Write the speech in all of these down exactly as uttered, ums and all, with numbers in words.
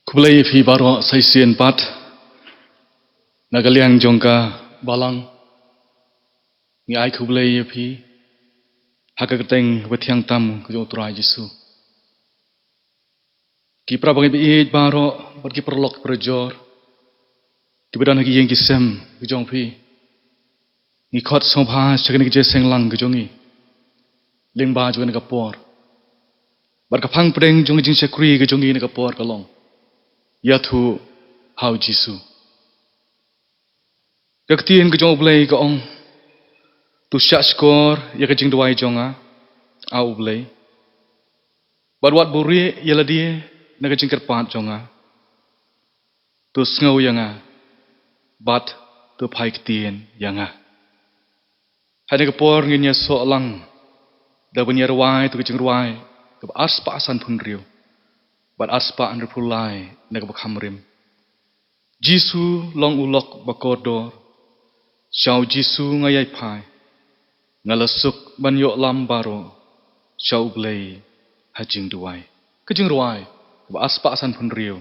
Khublei ïa phi baroh sa shisien pat. Na ka liang jong ka Balang, ngi ai khublei ïa phi ha ka kyrteng kaba thiang tam ka jong U Trai Jisu. Ki para bangeit ba ïeit baroh bad ki paralok parajor kiba don ha ki ïing ki sem ka jong phi, ngi khot sngewbha sha kane ka jingseng lang ka jong ngi lyngba jong kane ka por. Bad ka phang pdeng jong ka jingshakri ka jong ngi na ka por ka long: Ïathuh ha U Jisu. Ka ktien ka jong U Blei ka ong: To shahshkor ïa ka jingduwai jong nga, A U Blei, bad wat buhrieh ïa lade na ka jingkyrpad jong nga. To sngew ïa nga bad to phai ktien ïa nga. Ha kane ka por ngin ïasoh lang da ban ïa rwai ïa ka jingrwai kaba arspah sanphew hynriew bad arspah hynriewphew lai na kaba kham rim. Jisu long u lok ba kordor, sha U Jisu nga ïai phai, nga la suk ban ïoh lam baroh, sha U Blei ha jingduwai. Ka jingrwai kaba arspah sanphew hynriew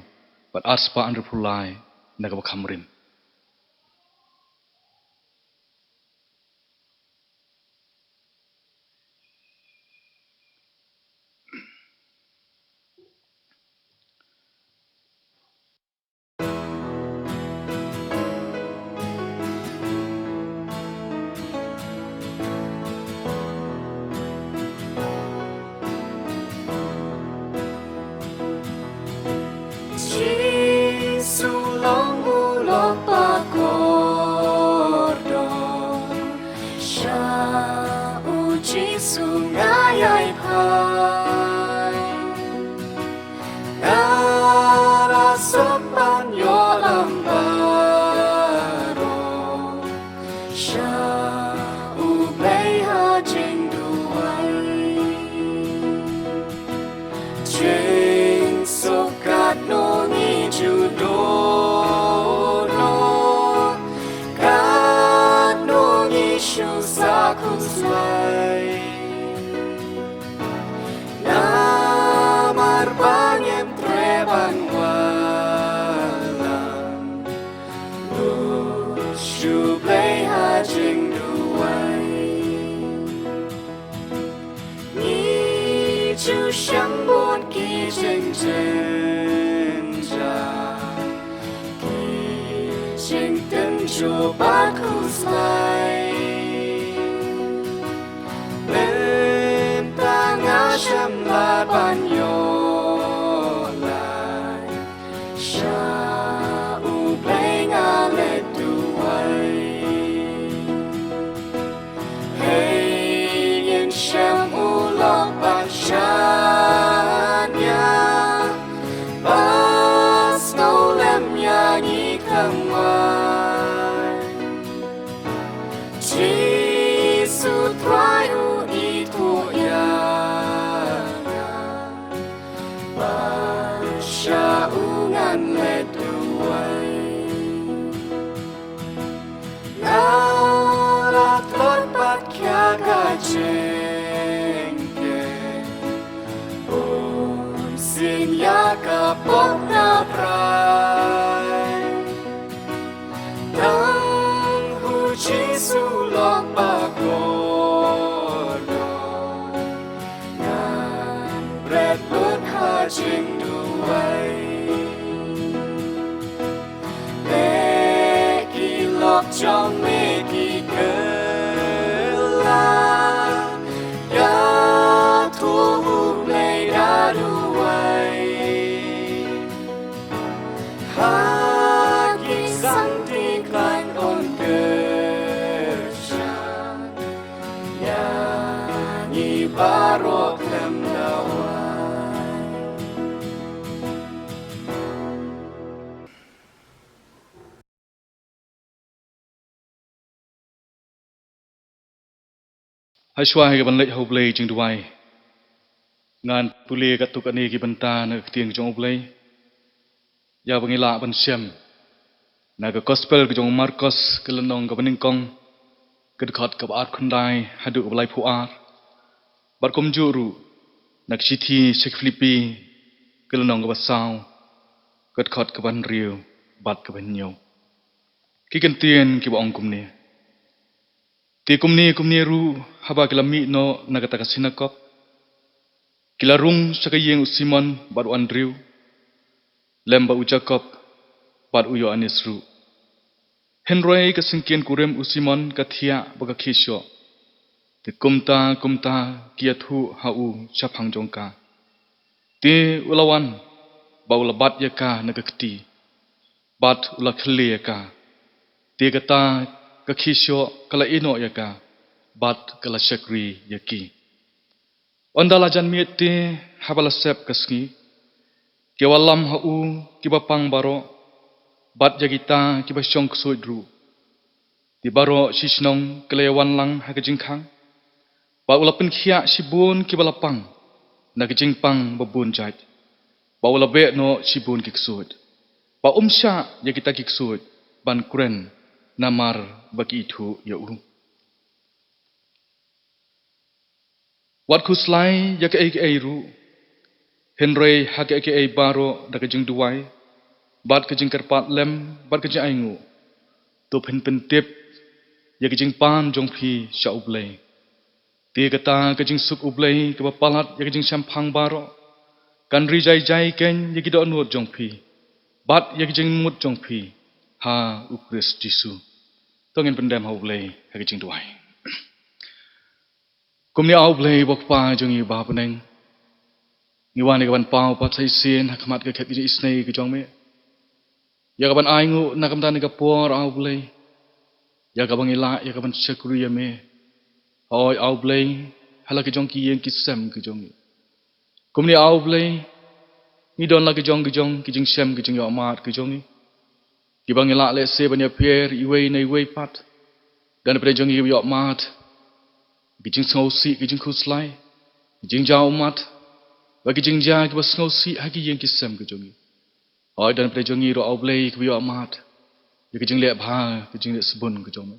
bad arspah hynriewphew lai na kaba kham rim. Jisu long u lok ba kordor, sha U Jisu nga ïai phai. Nga la suk ban ïoh lam baroh, sha U Blei ha jingduwai. Jingsuk katno ngi ju don noh, katno ngi shu sa khuslai. Namar ba ngim treh ban wallam, lut sha U Blei ha jingduwai. Ngi ju shem bun ki jingjynjar, ki jingtynjuh bad khuslai. Mynta nga shem lad ban ïoh lai, sha U Blei nga leit duwai. Hei ngin shem u lok ba shaniah, ba sngewlem ïa ngi thymmai. Jisu Trai u ithuh ïa nga, ba sha u ngan leit duwai. Nga la tlot bad khia ka jingkit, bunsien ïa ka pop nga brai. Tang ha U Jisu lok ba kordor, ngan bret lut ha jingduwai. Leh ki lok jong me ki kylla, ïathuh U Blei da duwai. Ha ki san Dikklan un kyrshan ïa ngi baroh khlem da wai. Hashwa hi ka ban leit ha U Blei jingduwai, ngan pule katto katne ki bynta na ka ktien ka jong U Blei, ïa ba ngi lah ban shem na ka Gospel ka jong u Markos, ka lynnong kaba nyngkong, ka dkhot kaba arphew khyndai haduh kaba laiphew ar. Bad kumjuh ruh na ka shithi sha ki Philippi, ka lynnong kaba saw, ka dkhot kaba hynriew bad kaba hynñiew. Ki kyntien kiba ong kumne: Te kumne kumne ruh, haba ki la mih noh na kata ka sinakok, ki la rung sha ka ïing u Simon bad u Andriew, lem bad u Jakob bad u Ïoannis ruh. Hynrei ka syngkien kurim u Simon ka thiah bad ka khie shoh. Te kumta kumta ki ïathuh ha u shaphang jong ka. Te u la wan bad u la bat ïa ka na ka kti, bad u la khyllie ïa ka. Te kata ka khie shoh ka la ïeh noh ïa ka, bad ka la shakri ïa ki. Ynda la jan miet te, haba la sep ka sngi, ki wallam ha u kiba pang baroh, bad ïa kita kiba shong ksuid ruh. Te baroh shi shnong ki la ïawan lang ha ka jingkhang, bad u la pynkhiah shibun kiba la pang na ka jingpang babun jait, bad u la beh noh shibun ki ksuid. Bad um shah ïa kita ki ksuid ban kren, namar ba ki ithuh ïa u. Wat khuslai ïa kaei kaei ruh, hynrei ha kaei kaei baroh da ka jingduwai bad ka jingkyrpad lem bad ka jingainguh, to phin pyntip ïa ka jingpan jong phi sha U Blei. Te kata ka jingsuk U Blei kaba palat ïa ka jingshemphang baroh, kan ri jai jai keiñ ïa ki dohnud jong phi bad ïa ka jingmut jong phi ha U Khrist Jisu. To ngin pyndem ha U Blei ha ka jingduwai. Kumne A U Blei, U Kpa jong ngi ba ha bneng, ngi wan ïa ka ban paw pat sa shisien ha khmat ka khet ka jingisynei ka jong me, ïa ka ban ainguh na ka bynta kane ka por A U Blei, ïa ka ba ngi lah ïa ka ban shakri ïa me. Hooid A U Blei, ha la ka jong ki ïing ki sem ka jong ngi. Kumne A U Blei, ngi don la ka jong ka jong ki jingshem ki jingïohmad ka jong ngi, kiba ngi lah lehse ban ïapher iwei na iwei pat. Don hapdeng jong ngi kiba ïohmad ki jingsngewsih, ki jingkhuslai, ki jingjaw ummat, bad ki jingjia kiba sngewsih ha ki ïing ki sem ka jong ngi. Hooid don hapdeng jong ngi ruh A U Blei kiba ïohmad ïa ka jingleh bha, ka jingleh sbun ka jong me.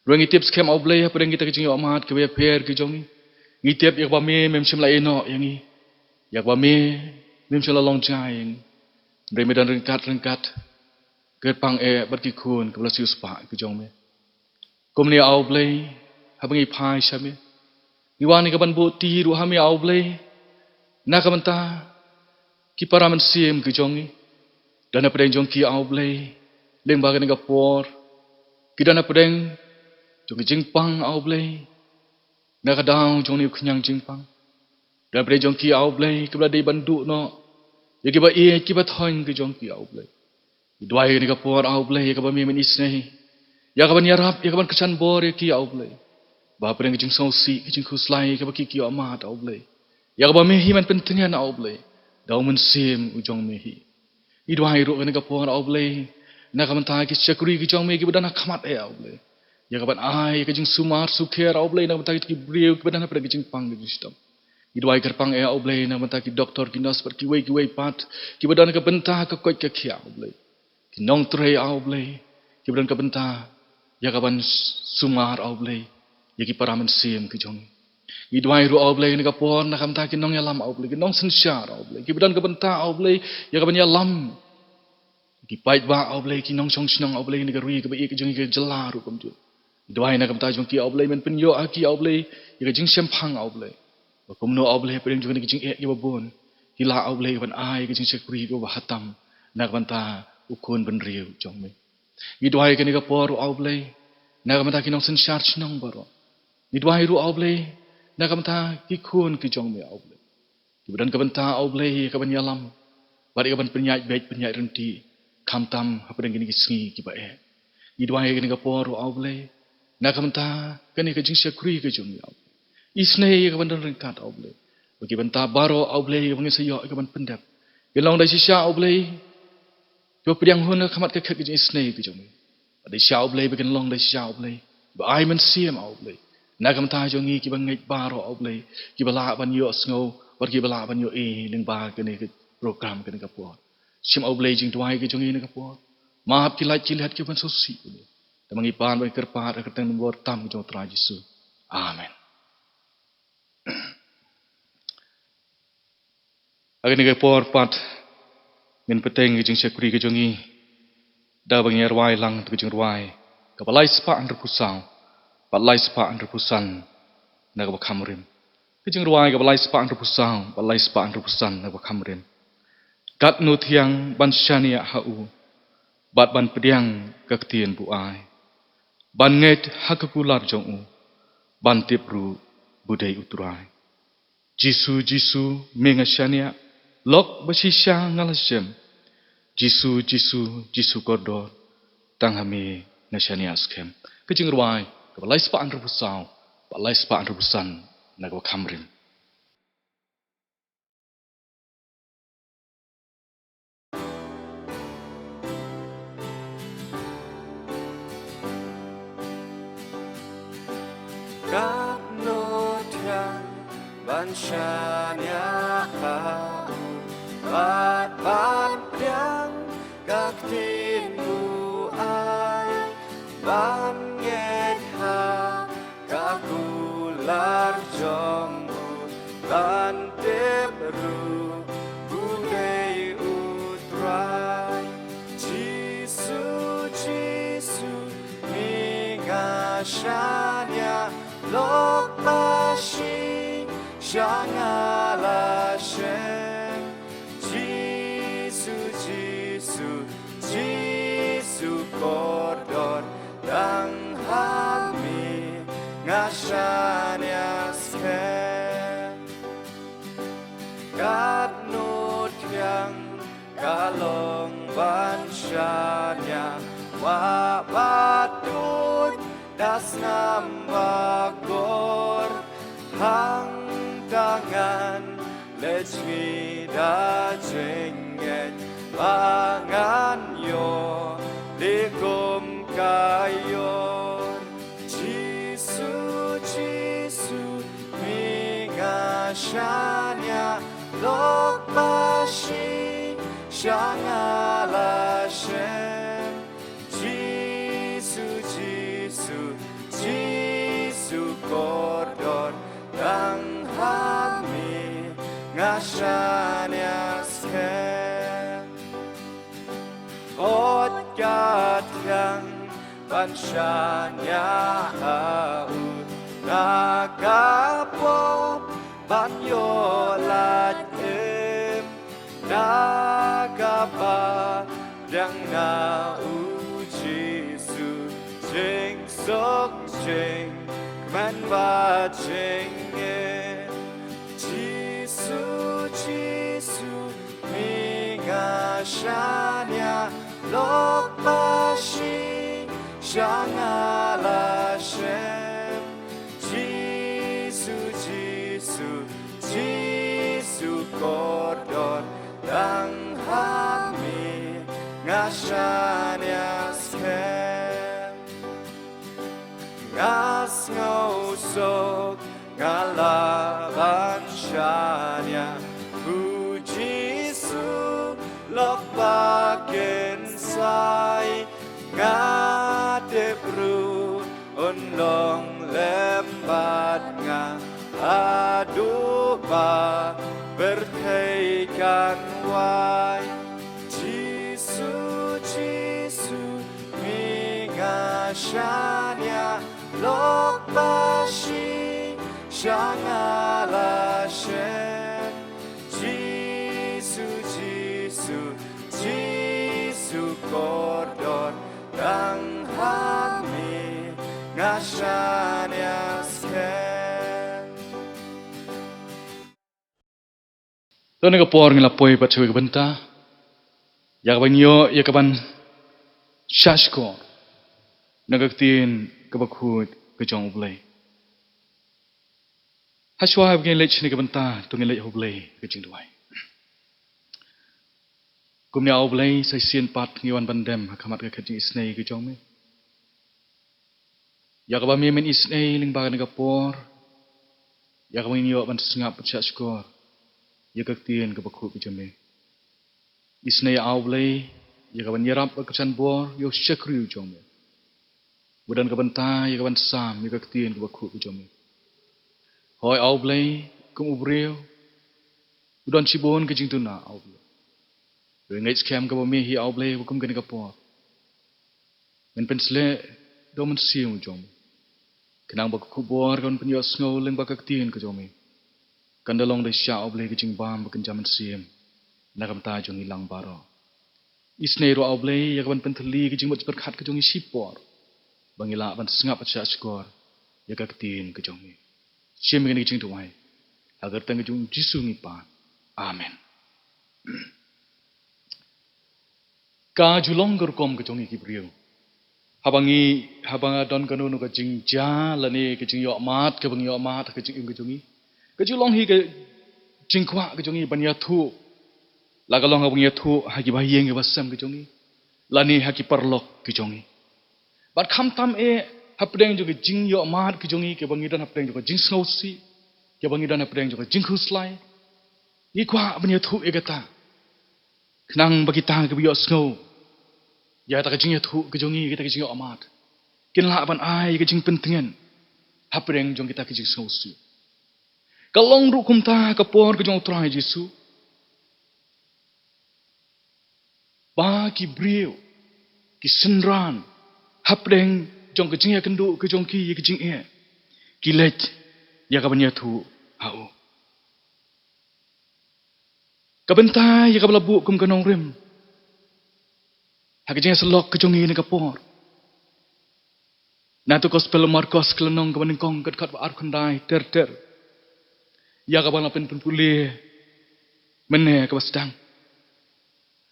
Ruh ngi tip skhem A U Blei hapdeng kita ki jingïohmad kiba ïapher ki jong ngi, ngi tip ïa kaba me mem shym la ïehnoh ïa ngi, ïa kaba me mem shym la long jai ïa ngi. Hynrei me don ryngkat ryngkat, kyrpang eh bad ki khun kiba la siewspah ki jong me. Kumne A U Blei, haba ngi phai sha me, ngi wan ïa ka ban buh kti ruh ha me A U Blei, na ka bynta ki para mynsiem ki jong ngi. Don hapdeng jong ki A U Blei, lyngba kane ka por, ki don hapdeng jong ki jingpang A U Blei, na ka daw jong une u khñiang jingpang. Don hapdeng jong ki A U Blei, kiba la dei ban duh noh ïa kiba ïeit kiba thoiñ ki jong ki A U Blei. Ngi duwai kane ka por A U Blei, ïa kaba me men isynei, ïa ka ban ïarap, ïa ka ban kyrshan bor ïa ki A U Blei, ba hapdeng ka jingsngewsih, ka jingkhuslai kaba ki ki ïohmad A U Blei, ïa kaba me hi men pyntngen A U Blei da u Mynsiem u jong me hi. Ngi duwai ruh kane ka por A U Blei, na ka bynta ki shakri ki jong me kiba don ha khmat eh A U Blei. Ïa ka ban ai ïa ka jingsumar sukher A U Blei na ka bynta ki briew kiba don hapdeng ka jingpang ka jingshitom. Ngi duwai kyrpang eh A U Blei na ka bynta ki doktor, ki nurse bad kiwei kiwei pat kiba don ka bynta ka koit ka khiah A U Blei. Ki nongtrei A U Blei, kiba don ka bynta ïa ka ban sumar A U Blei ïa ki para mynsiem ki jong ngi. Ngi duwai ruh A U Blei kane ka por na ka bynta ki nongïalam A U Blei, ki nongsynshar A U Blei, kiba don ka bynta A U Blei ïa ka ban ïalam ki paidbah A U Blei, ki nongshong shnong A U Blei, kane ka ri kaba ïeit ka jong ngi, ka jylla ruh kumjuh. Ngi duwai na ka bynta jong ki A U Blei, men pynïoh ha ki A U Blei ïa ka jingshemphang A U Blei, ba kumno A U Blei hapdeng jong kane ka jingeh kiba bun, ki lah A U Blei ka ban ai ka jingshakri kaba bha tam na ka bynta u khun bynriew jong me. Ngi duwai kane ka por ruh A U Blei na ka bynta ki nongsynshar shnong baroh. Ngi duwai ruh A U Blei na ka bynta ki khun ki jong me A U Blei, kiba don ka bynta A U Blei ïa ka ban ïalam bad ïa ka ban pynïaid beit pynïaid ryntih, khamtam hapdeng kine ki sngi kiba eh. Ngi duwai kane ka por ruh A U Blei na ka bynta kane ka jingshakri ka jong me A U Blei. Isynei ïa ka ban don ryngkat A U Blei, ba ki bynta baroh A U Blei kaba ngin sa ïoh ïa ka ban pyndep, kin long da shisha A U Blei kiba pdiang hun ha khmat ka khet ka jingisynei ka jong me. Bad da shisha A U Blei ba kin long da shisha A U Blei ba ai mynsiem A U Blei na ka bynta jong ngi kiba ngeit baroh A U Blei, kiba lah ban ïohsngew bad kiba lah ban ïohi lyngba kane ka program kane ka por. Shim A U Blei jingduwai ka jong ngi kane ka por. Map ki lait ki lait kiba sngewsih. Te ma ngi pan bad ngi kyrpad ha ka kyrteng kaba bor tam ka jong U Trai Jisu. Amen. Ha kane ka por pat Ngin bteng ka jingshakri ka jong ngi da ba ngin rwai lang ka jingrwai kaba lai spah hynriewphew saw bad lai spah hynriewphew san na kaba kham rim. Ka jingrwai kaba lai spah hynriewphew saw bad lai spah hynriewphew san na kaba kham rim. Katno thiang ban shaniah ha u bad ban pdiang ka ktien buaid, ban ngeit ha ka kular jong u, ban tip ruh ba u dei u Trai. Jisu, Jisu, me nga shaniah, lok ba shisha nga la shem. Jisu, Jisu, Jisu kordor, tang ha me nga shaniah skhem. Ka jingrwai kaba lai spah hynriewphew saw bad lai spah hynriewphew san na kaba kham rim. Katno thiang ban shaniah ha u bad ban pdiang ka ktien buaid, ban ngeit ha ka kular jong u, ban tip ruh ba u dei u Trai. Jisu, Jisu, me nga shaniah, lok ba shisha nga la shem. Jisu, Jisu, Jisu kordor, tang ha me nga shaniah skhem. Katno thiang ka long ban shaniah, wah ba tuid da snam bakor. Hangta ngan leit sngi da jingngeit, ba ngan ïoh leh kum ka ïor. Jisu, Jisu, me nga shaniah, lok ba shisha nga la shem. Jisu, Jisu, Jisu kordor, tang ha me nga shaniah skhem. Hooid ka thiang ban shaniah ha u na ka pop ban ïoh lait im, na kaba pdiang na u Jisu, jingsuk, jingkmen bad jingim. Jisu, Jisu, me nga shaniah, lok ba shisha nga la shem. Jisu, Jisu, Jisu kordor, tang ha me nga shaniah skhem. Nga sngewsuk nga lah ban shaniah, u Jisu lok ba kynsai. Nga tip ruh un long lem bad nga haduh ba pyrthei kan wai. Jisu, Jisu, me nga shaniah, lok ba shisha nga la shem. Jisu, Jisu, Jisu kordor, tang ha me nga shaniah skhem. To, ha kane ka por ngi la poi pat sha kawei ka bynta ïa kaban ïoh, ïa kaban shahshkor na ka ktien kaba khuid ka jong U Blei. Hashwa ba ngin leit sha kane ka bynta, to ngin leit ha U Blei ka jingduwai. Kumne, A U Blei, sa shisien pat ngi wan ban dem ha khmat ka khet jingisynei ka jong me, ïa kaba me men isynei lyngba kane ka por, ïa kaba ngin ïoh ban sngap bad shahshkor ïa ka ktien kaba khuid ka jong me. Isynei, A U Blei, ïa kaban ïarap bad kyrshan bor ïa u shakri u jong me, ba don ka bynta ïa kaban sam ïa ka ktien kaba khuid ka jong me. Hooid, A U Blei, kum u briew u don shibun ka jingduna, A U Blei. Ïa ngeit skhem kaba mih hi, A U Blei, ba kum kane ka por men pynsleh da U Mynsiem jong me, khnang ba ka khubor kan pynïohsngew lyngba ka ktien ka jong me kan da long da sha, A U Blei, ka jingbam ba kynja mynsiem na ka bynta jong ngi lang baroh. Isynei ruh, A U Blei, ïa kaban pynthylli ka jingmut jingpyrkhat ka jong ngi shipor, ba ngi lah ban sngap sha shkor ïa ka ktien ka jong me. Shim ïa kane ka jingduwai ha ka kyrteng ka jong U Jisu ngi pan. Amen. Ka ju long ka rukom ka jong ngi ki briew, haba ngi, haba don kano kano ka jingjia lane ka jingïohmad kaba ngi ïohmad ha ka jingim ka jong ngi, ka ju long hi ka jingkwah ka jong ngi ban ïathuh, la ka long ban ïathuh ha kiba ïing kiba sem ka jong ngi, lane ha ki paralok ki jong ngi. Bad khamtam eh hapdeng jong ka jingïohmad ka jong ngi, kaba ngi don hapdeng jong ka jingsngewsih, kaba ngi don hapdeng jong ka jingkhuslai, ngi kwah ban ïathuh ïa kata, khnang ba kita kiba ïohsngew ïa kata ka jingïathuh ka jong ngi, kita ka jingïohmad, kin lah ban ai ka jingpyntngen hapdeng jong kita ka jingsngewsih. Ka long ruh kumta ka por ka jong U Trai Jisu, ba ki briew, ki synran, hapdeng jong ka jingïakynduh ka jong ki ïa ka jingeh, ki leit ïa kaban ïathuh ha u. Ka bynta ïa kaba la buh kum ka nongrim ha ka jingïasyllok ka jong ngi na ka por, na tu Gospel Markos ka lynnong kaba nyngkong, ka dkhot ba arphew khyndai ter ter, ïa kaba la pynpule mynne kaba sdang.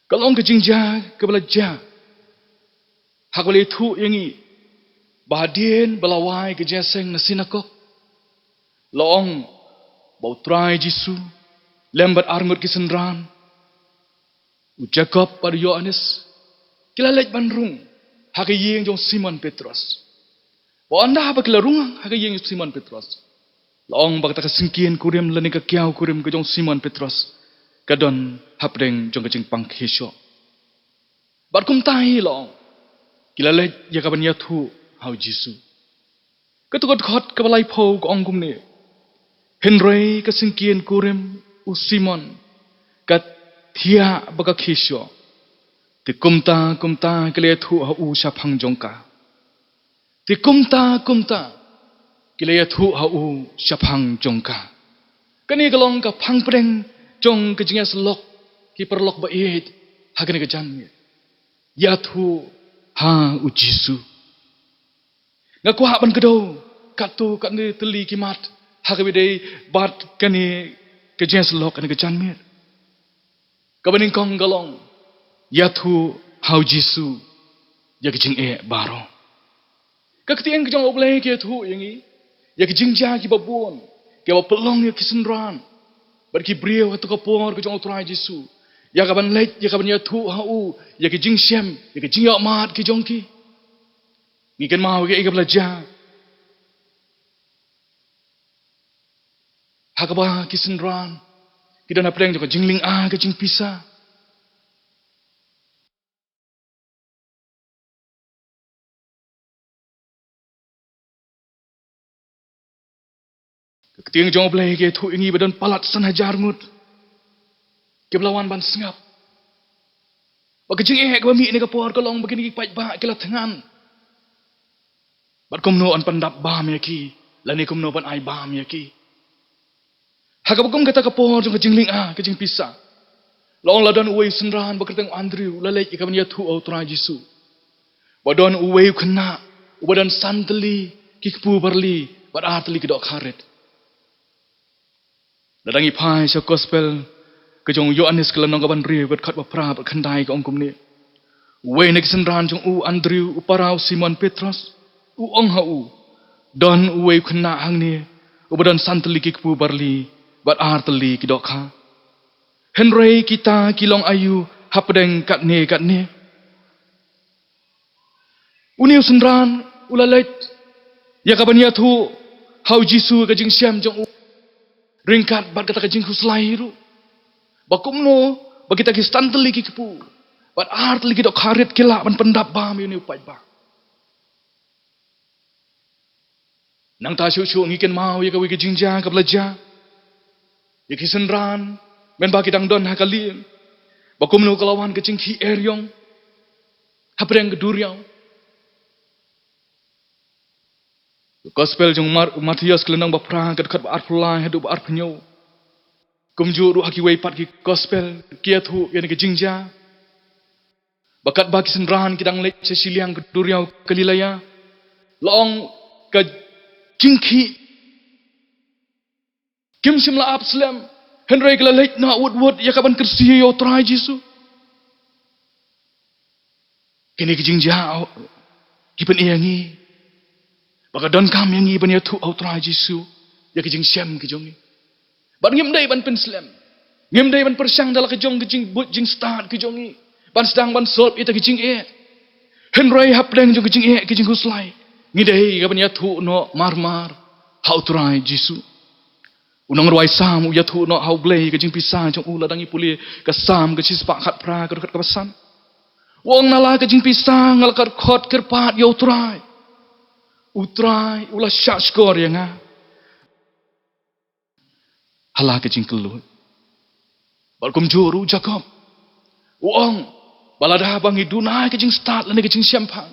Ka long ka jingjia kaba la jia ha kaba la ïathuh ïa ngi ba hadien ba la wai ka jingïaseng na synagog, la ong ba U Trai Jisu lem bad arngut ki synran, u Jakob bad u Ïoannis, ki la leit ban rung ha ka ïing jong u Simon Petros. Ba ynda ba ki la rung ha ka ïing jong u Simon Petros, la ong ba kata ka syngkien kurim lane ka kiaw kurim ka jong u Simon Petros ka don hapdeng jong ka jingpang khie shoh. Bad kumta hi, la ong, ki la leit ïa kaban ïathuh ha u Jisu. Katu ka dkhot kaba laiphew ka ong kumne: Hynrei ka syngkien kurim u Simon ka thiah bad ka khie shoh, te kumta kumta ki la ïathuh ha u shaphang jong ka. Te kumta kumta ki la ïathuh ha u shaphang jong ka. Kane ka long ka phang pdeng jong ka jingïasyllok, ki paralok ba ïeit, ha kane ka janmiet. Ïathuh ha u Jisu. Nga kwah ban kdew katto katne tylli ki mat ha kaba ïadei bad kane ka jingïasyllok kane ka janmiet. Kaba nyngkong ka long, ïathuh ha u Jisu ïa ka jingeh baroh. Ka ktien ka jong U Blei ka ïathuh ïa ngi ïa ki jingjia kiba bun kiba pynlong ïa ki synran bad ki briew ha tu ka por ka jong U Trai Jisu, ïa kaban leit, ïa kaban ïathuh ha u ïa ki jingshem, ïa ki jingïohmad ki jong ki. Ngi kynmaw ïa kaei kaba la jia ha kaba ki synran ki don hapdeng jong ka jinglynga ka jingpisa. Ka ktien jong U Blei ka ïathuh ïa ngi ba don palat san hajar ngut kiba la wan ban sngap. Ba ka jingeh kaba mih ha kane ka por ka long ba kine ki paidbah ki la thngan bad kumno yn pyndap bam ïa ki, lane kumno ban ai bam ïa ki. Ha kaba kum kata ka por jong ka jinglynga ka jingpisa, la ong la don uwei u synran ba kyrteng u Andrew, u la leit ïa kaban ïathuh ha U Trai Jisu. Ba don uwei u khynnah uba don san tylli ki kpu barli bad ar tylli ki dohkha rit. Lada ngi phai sha Gospel ka jong u Ïoannis ka lynnong kaba hynriew, ka dkhot ba phra bad khyndai, ka ong kumne: Uwei na ki synran jong u Andrew, u para u Simon Petros, u ong ha u: Don uwei u khynnah hangne uba don san tylli ki kpu barli bad ar tylli ki dohkha. Hynrei kita ki long aïu hapdeng katne katne? Une u synran u la leit ïa kaban ïathuh ha u Jisu ka jingshem jong u ryngkat bad kata ka jingkhuslai ruh, ba kumno ba kita ki san tylli ki kpu bad ar tylli ki dohkha rit ki lah ban pyndap bam ïa une u paidbah. Nangta shuh shuh ngi kynmaw ïa kawei ka jingjia kaba la jia ïa ki synran, mynba ki dang don ha ka lieng, Ba kumno ka la wan ka jingkhih eriong hapdeng ka duriaw. Gospel jong Mar-, Mathaios ka lynnong ba phra ka dkhot ba arphew lai haduh ba arphew hynñiew. Kumjuh ruh ha kiwei pat ki gospel ki ïathuh ïa kane ka jingjia. Ba katba ki synran ki dang leit sha shiliang ka duriaw Galilea, la ong ka jingkhih kim shym la ap slem, hynrei ka la leit noh wut wut ïa kaban kyrsiew ïa U Trai Jisu. Kine ki jingjia ki pyni ïa ngi ba ka donkam ïa ngi ban ïathuh ha U Trai Jisu ïa ki jingshem ki jong ngi. Bad ngim dei ban pynslem, ngim dei ban pyrshang da la ka jong ka jingbuit jingstad ki jong ngi ban sdang ban solve ïa kita ki jingeh. Hynrei hapdeng jong ki jingeh ki jingkhuslai, ngi dei ka ban ïathuh noh mar mar ha U Trai Jisu. U nongrwai Salm u ïathuh noh ha U Blei ka jingpisa jong u. Lada ngi pule ka Salm ka shispah khatphra ka dkhot kaba san, u ong, na la ka jingpisa nga la kyrkhot kyrpad ïa U Trai. U Trai u la shahshkor ïa nga ha la ka jingkylluid. Bad kumjuh ruh u Jakob u ong ba lada ba ngi duna ka jingstad lane ka jingshemphang,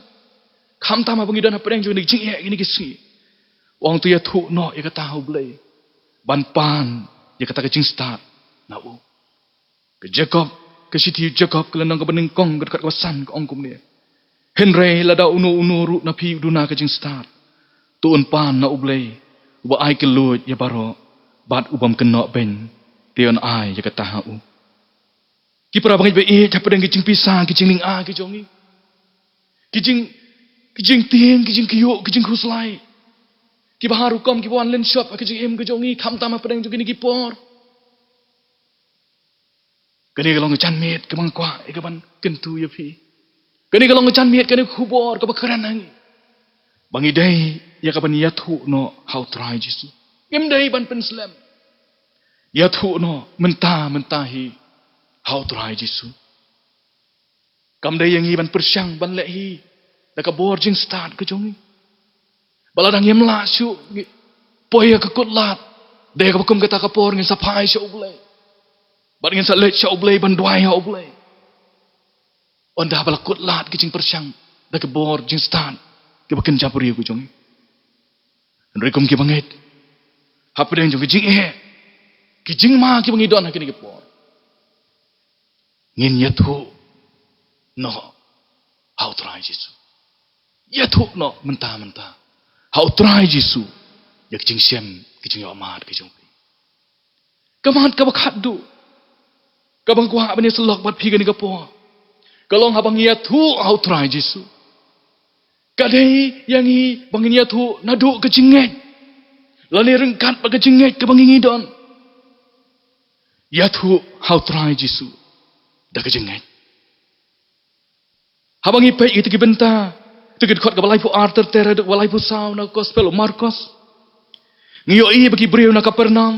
khamtam haba ngi don hapdeng jong kine ki jingeh kine ki sngi, u ong, to ïathuh noh ïa kata ha U Blei ban pan ïa kata ka jingstad na u. Ka Jakob, ka shithi Jakob ka lynnong kaba nyngkong ka dkhot kaba san ka ong kumne: Hynrei lada uno uno ruh na phi u duna ka jingstad, to un pan na U Blei uba ai kylluid ïa baroh bad u bym kynnoh beiñ, te un ai ïa kata ha u. Ki para bangeit ba ïeit, hapdeng ki jingpisa, ki jinglynga ki jong ngi, ki jing, ki jingtieng, ki jingkyiuh, ki jingkhuslai, kiba har rukom kiba wan lynshop ha ki jingim ki jong ngi, khamtam hapdeng jong kine ki por. Kane ka long ka janmiet kaba nga kwah ïa kaban kyntu ïa phi. Kane ka long ka janmiet, kane ka khubor kaba kren ha ngi ba ngi dei ïa kaban ïathuh noh ha U Trai Jisu. Ngim dei ban pynslem. Ïathuh noh mynta mynta hi ha U Trai Jisu. Kam dei ïa ngi ban pyrshang ban leh hi da ka bor jingstad ka jong ngi. Ba lada ngim lah shuh, ngi poi ha ka kutlad, dei kaba kum kata ka por ngin sa phai sha U Blei bad ngin sa leit sha U Blei ban duwai ha U Blei. Ynda ba la kutlad ki jingpyrshang da ka bor jingstad kiba kynja briew ka jong ngi. Hynrei kum ki bangeit, hapdeng jong ki jingeh, ki jingma kiba ngi don ha kine ki por, ngin ïathuh noh ha U Trai Jisu. Ïathuh noh mynta mynta ha U Trai Jisu ïa ki jingshem, ki jingïohmad ki jong phi. Ka mat kaba khatduh kaba nga kwah ban ïasyllok bad phi kane ka por ka long, haba ngi ïathuh ha U Trai Jisu, ka dei ïa ngi ba ngin ïathuh naduh ka jingngeit lane ryngkat bad ka jingngeit kaba ngi ngi don. Ïathuh ha U Trai Jisu da ka jingngeit. Haba ngi peit ïa kita ki bynta, ïa kita ki dkhot kaba laiphew ar ter ter haduh kaba laiphew saw na ka Gospel u Markos, ngi ïohi ba ki briew na Kapernaum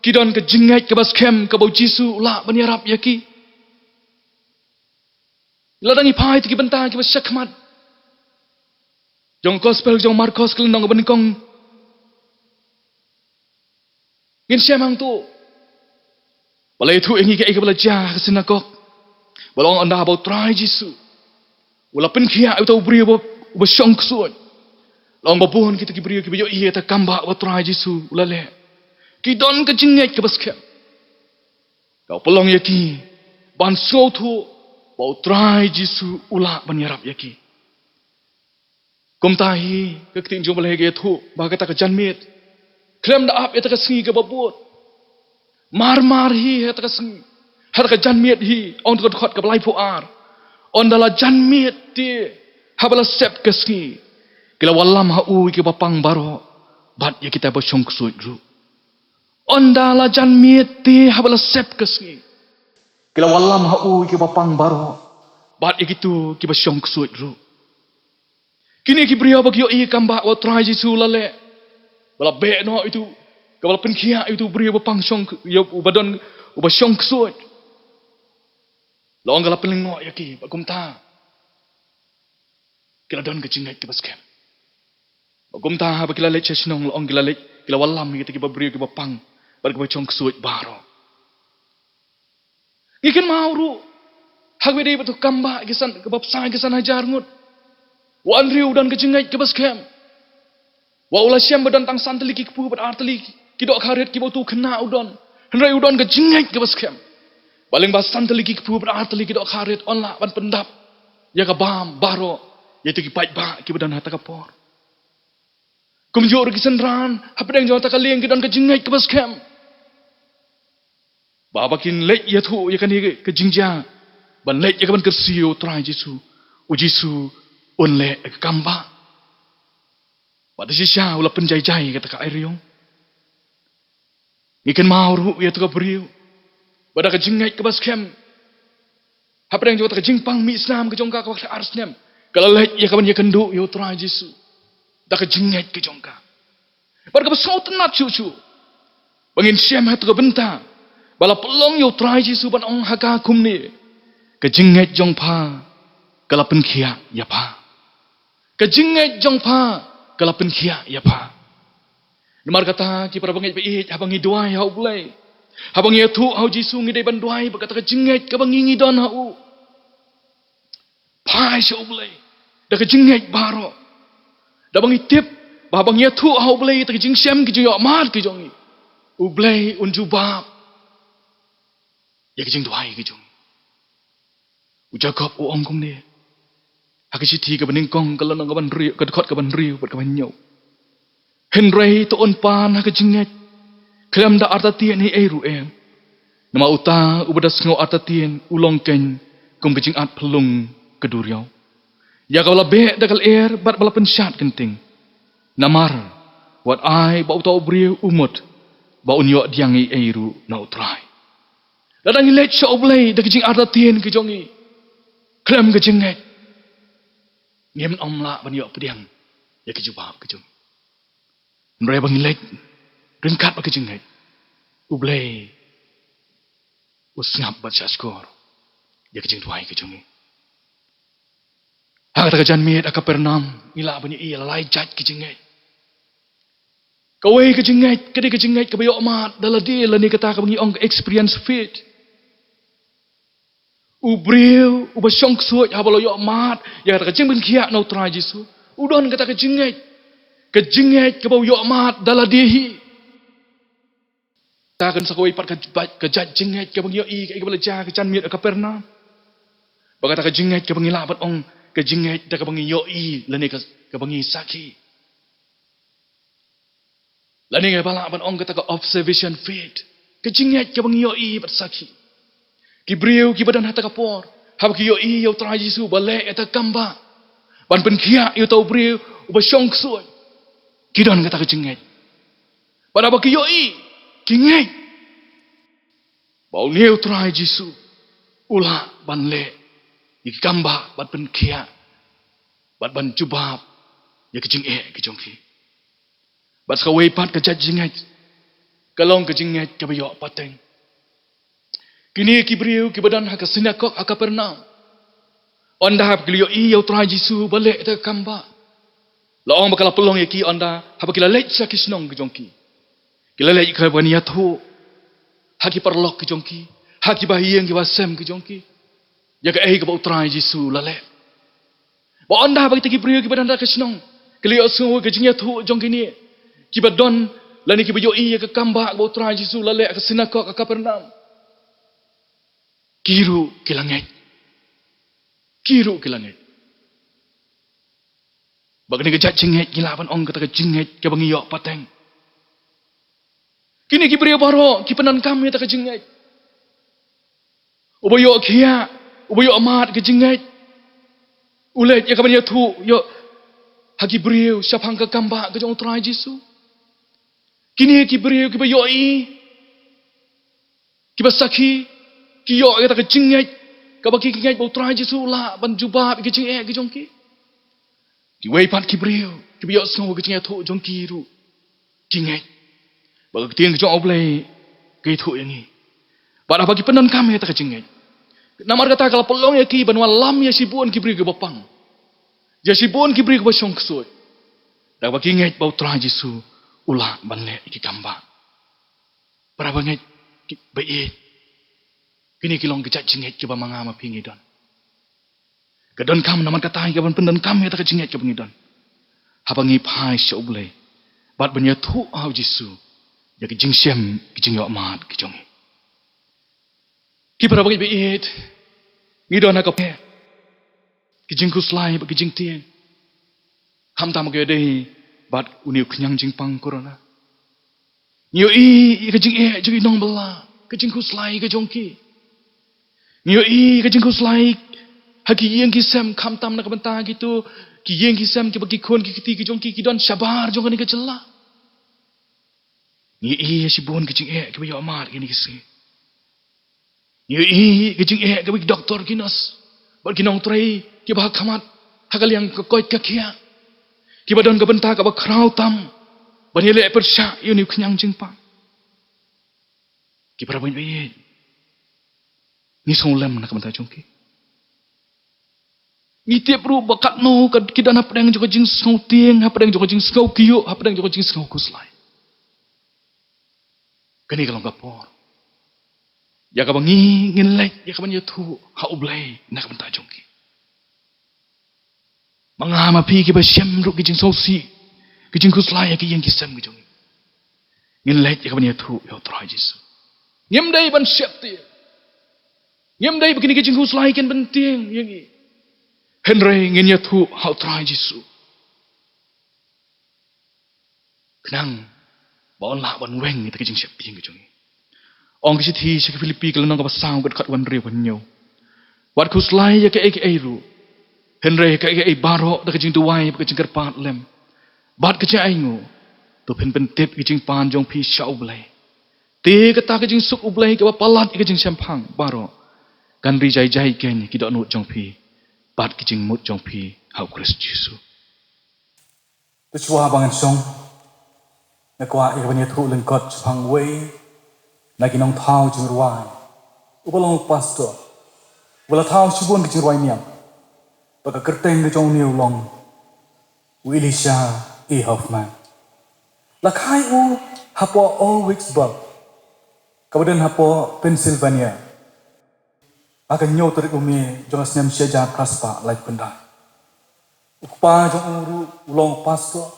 ki don ka jingngeit kaba skhem kaba U Jisu u lah ban ïarap ïa ki. Lada ngi phai ïa kita ki bynta kiba shakhmat jong ka Gospel jong u Markos ka lynnong kaba nyngkong, ngin shem hangto ba la ïathuh ïa ngi kaei kaba la jia ha ka synagog. Ba la ong, ynda ba U Trai Jisu u la pynkhiah ïa uta u briew uba, uba shong ksuid, la ong ba bun kita ki briew kiba ïohi ïa kata ka kambah ba U Trai Jisu u la leh, ki don ka jingngeit kaba skhem kaba pynlong ïa ki ban sngewthuh ba U Trai Jisu u lah ban ïarap ïa ki. Kumta hi ka ktien jong U Blei ka ïathuh ba ha kata ka janmiet, khlem da ap ïa kata ka sngi kaba bud, mar mar hi ha kata ka sngi, ha kata ka janmiet hi, ong ka dkhot kaba laiphew ar, ynda la janmiet te, haba la sep ka sngi, ki la wallam ha u ïa kiba pang baroh bad ïa kita ba shong ksuid ruh. Ynda la janmiet te, haba la sep ka sngi, ki la wallam ha u ïa kiba pang baroh bad ïa kito kiba shong ksuid ruh. Kine ki briew ba ki ïohi ïa ka kambah ba U Trai Jisu u la leh, ba la beh noh ïa uto, kaba la pynkhiah ïa uto u briew uba pang shong, ïa uba don, uba shong ksuid, la ong ka la pynlyngngoh ïa ki, bad kumta ki la don ka jingngeit kaba skhem. Bad kumta haba ki la leit sha shnong, la ong, ki la leit, ki la wallam ïa kita kiba briew kiba pang bad kiba shong ksuid baroh. Ngi kynmaw ruh Ha kaba ïadei bad uto u kambah ki san, kaba bsa ki san hajar ngut, u Andrew u don ka jingngeit kaba skhem. Wat u la shem ba don tang san tylli ki kpu bad ar tylli ki dohkha rit kiba uto u khynnah u don, hynrei u don ka jingngeit kaba skhem ba lyngba san tylli ki kpu bad ar tylli ki dohkha rit un lah ban pyndap ïa ka bam baroh ïa kito ki paidbah kiba don ha kata ka por. Kumjuh ruh ki synran hapdeng jong kata ka lieng ki don ka jingngeit kaba skhem ba haba kin leit ïathuh ïa kane ka jingjia ban leit ïa ka ban kyrsiew ïa u Trai Jisu, u Jisu un leh ïa ka kambah. Bad da shisha u la pynjaijai ïa kata ka aïriong. Ngi kynmaw ruh ïa kata ka briew ba da ka jingngeit kaba skhem, hapdeng jong kata ka jingpang mih snam ka jong ka kaba khleh ar snem, ka la leit ïa ka ban ïakynduh ïa u Trai Jisu da ka jingngeit ka jong ka. Bad kaba sngewtynnat shuh shuh ba ngin shem ha kata ka bynta ba la pynlong ïa u Trai Jisu ban ong ha ka kumne: "Ka jingngeit jong pha ka la pynkhiah ïa pha. Ka jingngeit jong pha ka la pynkhiah ïa pha." Namar kata, ki para bangeit ba ïeit, haba ngi duwai ha U Blei, haba ngi ïathuh ha u Jisu, ngi dei ban duwai bad kata ka jingngeit kaba ngi ngi don ha u. Phai sha U Blei da ka jingngeit baroh. Da ba ngi tip ba haba ngi ïathuh ha U Blei ïa kata ka jingshem, ka jingïohmad ka jong ngi, U Blei un jubab ïa ka jingduwai ka jong ngi. U Jakob u ong kumne ha ka shithi kaba nyngkong, ka lynnong kaba hynriew, ka dkhot kaba hynriew bad kaba hynñiew: "Hynrei to un pan ha ka jingngeit khlem da artatien ei ei ruh em. Namar uta uba da sngew artatien u long keiñ kum ka jingat phyllung ka duriaw, ïa kaba la beh da ka lyer bad ba la pynshad kynting. Namar wat ai ba uta u briew u mut ba un ïoh pdiang ei ei ruh na U Trai." Lada ngi leit sha U Blei da ka jingartatien ka jong ngi khlem ka jingngeit, ngim ym lah ban ïoh pdiang ïa ka jubab ka jong ngi. Hynrei ba ngi leit ryngkat bad ka jingngeit, U Blei u sngap bad shahshkor ïa ka jingduwai ka jong ngi. Ha kata ka janmiet ha Kapernaum ngi lah ban ïohi ïa la lai jait ka jingngeit. Kawei ka jingngeit ka dei ka jingngeit kaba ïohmad da lade, lane kata kaba ngi ong ka experience faith. U briew uba shong ksuid haba la ïohmad ïa kata ka jingpynkhiah na U Trai Jisu, u don kata ka jingngeit, ka jingngeit kaba u ïohmad da lade hi. Ta kan sa kawei pat ka, ka jait jingngeit kaba ngi ïohi, ka, kaba la jia ha ka janmiet ha Kapernaum. Ba kata ka jingngeit kaba ngi lah ban ong ka jingngeit da kaba ngi ïohi lane ka, kaba ngi sakhi. Lane ngi ba lah ban ong kata ka observation faith, ka jingngeit kaba ngi ïohi bad sakhi. Ki briew kiba don ha kata ka por, haba ki ïohi ïa U Trai Jisu ba leh ïa kata ka kambah ban pynkhiah ïa uta u briew uba shong ksuid, ki don kata ka jingngeit. Bad haba ki ïohi, ki ngeit ba une U Trai Jisu u lah ban leh ïa ki kambah bad pynkhiah bad ban jubab ïa ki jingeh ki jong ki. Bad sa kawei pat ka jait jingngeit ka long ka jingngeit kaba ïoh pateng. Kine ki briew kiba don ha ka synagog ha Kapernaum, ynda haba ki la ïohi ïa U Trai Jisu ba leh ïa kata ka kambah, la ong ba ka la pynlong ïa ki ynda haba ki la leit sha ki shnong ki jong ki. Ki la leit ka ban ïathuh ha ki paralok ki jong ki, ha ki bahaïing ki bahasem ki jong ki, ïa kaei kaba U Trai Jisu u la leh. Ba ynda haba kita ki briew kiba don ha ka shnong ki la ïohsngew ïa ka jingïathuh jong kine kiba don lane kiba ïohi ïa ka kambah kaba U Trai Jisu u la leh ha ka synagog ha Kapernaum, ki ruh ki la ngeit. Ki ruh ki la ngeit. Ba kane ka jait jingngeit ngi lah ban ong kata ka jingngeit kaba ngi ïoh pateng. Kine ki briew baroh ki pyndonkam ïa kata ka jingngeit. Uba ïoh khiah, uba ïohmad ka jingngeit, u leit ïa ka ban ïathuh ïa, ha ki briew shaphang ka kambah ka jong U Trai Jisu. Kine ki briew kiba ïohi, kiba sakhi, ki ïoh ïa kata ka jingngeit kaba ki ngeit ba U Trai Jisu u lah ban jubab ïa ki jingeh ki jong ki. Kiwei pat ki briew kiba ïohsngew ïa ka jingïathuh jong ki ruh ki ngeit ba ka ktien ka jong U Blei ka ïathuh ïa ngi. Bad haba ki pyndonkam ïa kata ka jingngeit, namar kata ka la pynlong ïa ki ban wallam ïa shibun ki briew kiba pang, ïa shibun ki briew kiba shong ksuid, da kaba ki ngeit ba U Trai Jisu u lah ban leh ïa ki kambah. Para bangeit kiba ïeit, kine ki long ki jait jingngeit kiba ma nga ma phi ngi don. Ka donkam namar kata ïa ka ban pyndonkam ïa kata ka jingngeit kaba ngi don, haba ngi phai sha U Blei bad ban ïathuh ha U Jisu ïa ka jingshem, ka jingïohmad ka jong ngi. Ki para bangeit ba ïeit, ngi don ha ka pyrthei ka jingkhuslai bad ka jingtieng. Khamtam ka ïadei bad une u khñiang jingpang corona. Ngi ïohi ïa ka jingeh jong ki nongbylla, ka jingkhuslai ka jong ki. Ngi ïohi ïa ka jingkhuslai ha ki ïing ki sem, khamtam na ka bynta kito ki ïing ki sem kiba ki khun ki kti ki jong ki ki don shabar jong kane ka jylla. Ngi ïohi ïa shibun ki jingeh kiba ïohmad kine ki sngi. Ngi ïohi ïa ka jingeh kaba ki doktor, ki nurse bad ki nongtrei kiba ha khmat ha ka liang ka koit ka khiah, kiba don ka bynta kaba khraw tam ban ïaleh pyrshah ïa une u khñiang jingpang. Ki para bangeit ba ïeit, ngi sngewlem na ka bynta jong ki. Ngi tip ruh ba katno ka, ki don hapdeng jong ka jingsngewtieng, hapdeng jong ka jingsngew kyiuh, hapdeng jong ka jingsngew khuslai. Kane ka long ka por ïa kaba ngi, ngin leit ïa ka ban ïathuh ha U Blei na ka bynta jong ki. Ma nga ma phi kiba shem ruh ki jingsngewsih, ki jingkhuslai ha ki ïing ki sem ki jong ngi, ngin leit ïa ka ban ïathuh ïa U Trai Jisu. Ngim dei ban sheptieng. Ngim dei ba kine ki jingkhuslai kin pyntieng ïa ngi. Hynrei ngin ïathuh ha U Trai Jisu, khnang ba un lah ban weng ïa ka jingsheptieng ka jong ngi. Ong ka shithi sha ki Philippi ka lynnong kaba saw, ka dkhot hynriew, hynñiew: Wat khuslai ïa kaei kaei ruh, hynrei ïa kaei kaei baroh da ka jingduwai bad ka jingkyrpad lem bad ka jingainguh, to phin pyntip ïa ka jingpan jong phi sha U Blei. Te kata ka jingsuk U Blei kaba palat ïa ka jingshemphang baroh kan ri jai jai keiñ ïa ki dohnud jong phi bad ki jingmut jong phi ha U Khrist Jisu. To shuwa ba ngan shong, nga kwah ïa ka ban ïathuh lyngkot shaphang uwei na ki nongthaw jingrwai uba long u pastor, uba la thaw shibun ki jingrwai niam. Bad ka kyrteng ka jong une u long u Elisha A. Hoffman. La kha ïa u hapoh Old Vicksburg, kaba don hapoh Pennsylvania, ha ka hynñiew tarik u May jong ka snem shi hajar phra spah laiphew khyndai. U kpa jong u ruh u long pastor.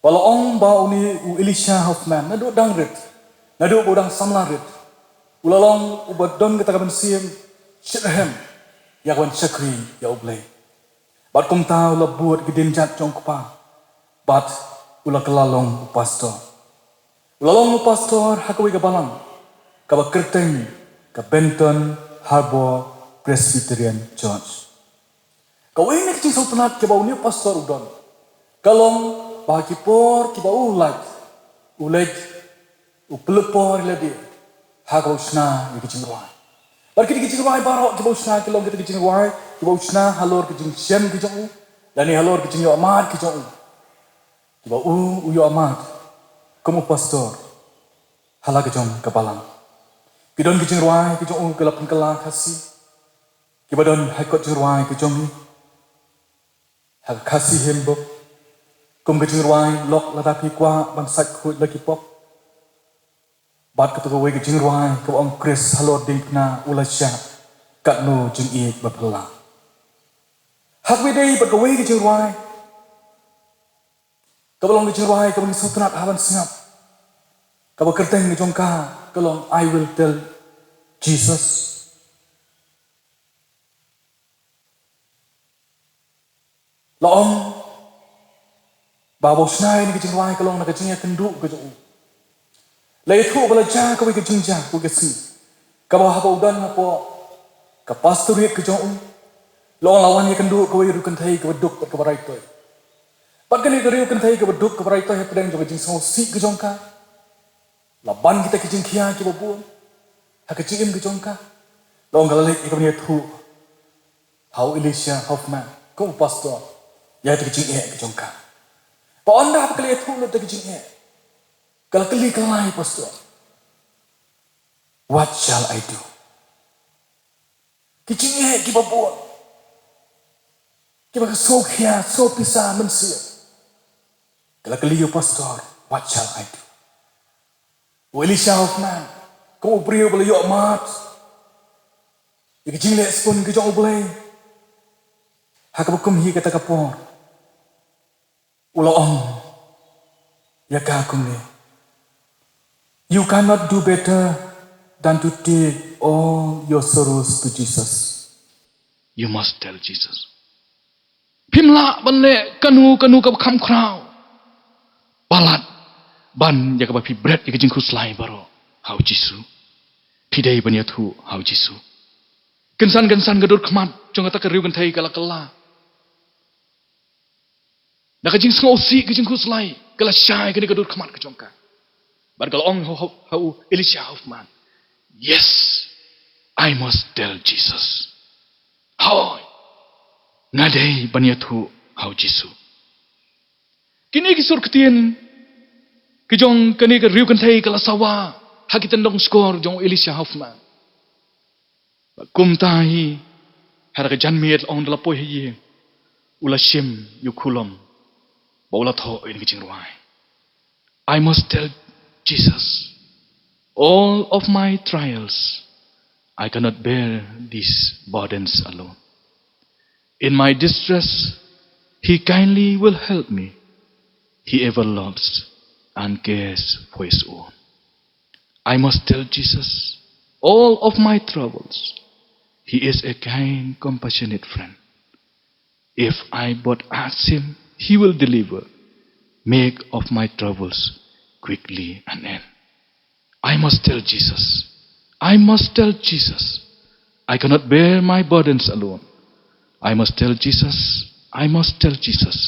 Ba la ong ba une u Elisha Hoffman naduh dang rit, naduh ba u dang samla rit, u la long uba don kata ka mynsiem shitrhem ïa ka ban shakri ïa U Blei. Bad kumta u la bud ki dienjat jong u kpa bad u la kylla long u pastor. U la long u pastor ha kawei ka balang kaba kyrteng ka Benton Harbor Presbyterian Church. Kawei na ki jingsngewtynnat kiba une u pastor u don ka long ba ha ki por kiba u lait, u leit u pynlut por ïa lade ha kaba u shna ïa ki jingrwai. Bad kine ki jingrwai baroh kiba u shna ki long kine ki jingrwai kiba u shna halor ki jingshem ki jong u lane halor ki jingïohmad ki jong u, kiba u, u ïohmad kum u pastor ha la ka jong ka balang. Ki don ki jingrwai ki jong u ki la pynkylla Khasi, kiba don ha kot jingrwai ka jong ngi ha ka Khasi Hymnbook, kum ka jingrwai Lok Lada Phi Kwah Ban Sait Khuid La Ki Pop, bad kato kawei ka jingrwai kaba ong Khrist halor diengphna u la shah katno jingïeit ba phylla. Ha kawei de bad kawei ka jingrwai kaba long ka jingrwai kaba ngi sngewtynnat haba ngi sngap, kaba kyrteng ka jong ka ka long I Will Tell Jesus. La ong ba haba u shna ïa kane ka jingrwai ka long na ka jingïakynduh ka jong u. La ïathuh ba la jia kawei ka jingjia kawei ka sngi, kaba haba u don hapoh ka pastorate ka jong u, la ong la wan ïakynduh kawei ka riew kynthei kaba duk bad kaba raitoi. Bad kane ka riew kynthei kaba duk kaba raitoi, hapdeng jong ka jingsngewsih ka jong ka, la ban kita ki jingkhia kiba bun ha ka jingim ka jong ka. La ong ka la leit ïa ka ban ïathuh ha u Elisha Hoffman kum u pastor ïa kita ki jingeh ka jong ka. Bad ynda ba ka la ïathuh lut ïa ki jingeh, ka la kylli kylla ïa u pastor, "What shall I do?" Ki jingeh kiba bun, kiba ka sngewkhia, sngewpisa mynsiem. Ka la kylli ïa u pastor, "What shall I do?" U Elisha Hoffman, kum u briew ba la ïohmad ïa ka jingleh sbun ka jong U Blei, Ha kaba kum hi kata ka por, u la ong ïa ka kumne: "You cannot do better than to take all your sorrows to Jesus. You must tell Jesus." Phim lah ban leh kano kano kaba kham khraw. Palat ban ïa kaba phi bret ïa ka jingkhuslai baroh ha u Jisu. Phi dei ban ïathuh ha u Jisu. Kynsan kynsan ka dur khmat jong kata ka riewkynthei ka la kylla. Da ka jingsngewsih, ka jingkhuslai, ka la shai kane ka dur khmat ka jong ka. Bad ka la ong ha u, ha u Elisha Hoffman: "Yes, I must tell Jesus." Hooid, nga dei ban ïathuh ha u Jisu. Kine ki sur ktien ki jong kane ka riewkynthei ka la sawa ha ki tyndong shkor jong u Elisha Hoffman. Bad kumta hi, ha ka janmiet la ong da la poi ha ïing, u la shim ïa u khulom bad u la thoh ïa kane ka jingrwai: "I must tell Jesus all of my trials. I cannot bear these burdens alone. In my distress, He kindly will help me. He ever loves and cares for His own. I must tell Jesus all of my troubles. He is a kind, compassionate friend. If I but ask Him, He will deliver. Make of my troubles quickly an end. I must tell Jesus. I must tell Jesus. I cannot bear my burdens alone. I must tell Jesus. I must tell Jesus.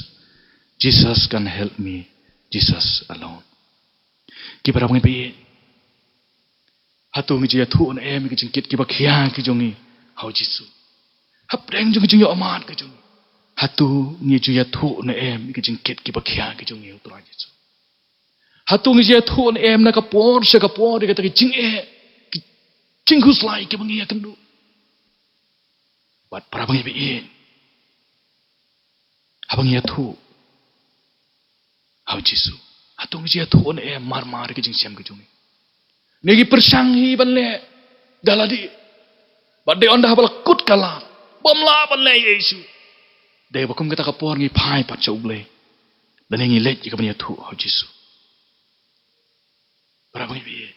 Jesus can help me. Jesus alone." Ki para bangeit ba ïeit, hato ngi ju ïathuh ne em ïa ki jingkit kiba khia ki jong ngi ha u Jisu? Hapdeng jong ki jingïohmad ki jong ngi, hato ngi ju ïathuh ne em ïa ki jingkit kiba khia ki jong ngi ha u Trai Jisu? Hato ngi ju ïathuh ne em na ka por sha ka por ïa kata ki jingeh, ki jingkhuslai kiba ngi ïakynduh? Bad para bangeit ba ïeit, haba ngi ïathuh ha u Jisu, hato ngi ju ïathuh ne em marmar ïa ki jingshem ki jong ngi? Ne ngi pyrshang hi ban leh da lade, bad dei ynda haba la kut ka lad bym lah ban leh ei ei shuh. Dei ba kum kata ka por ngi phai pat sha U Blei, lane ngi leit ïa kaban ïathuh ha u Jisu? Para bangeit ba ïeit,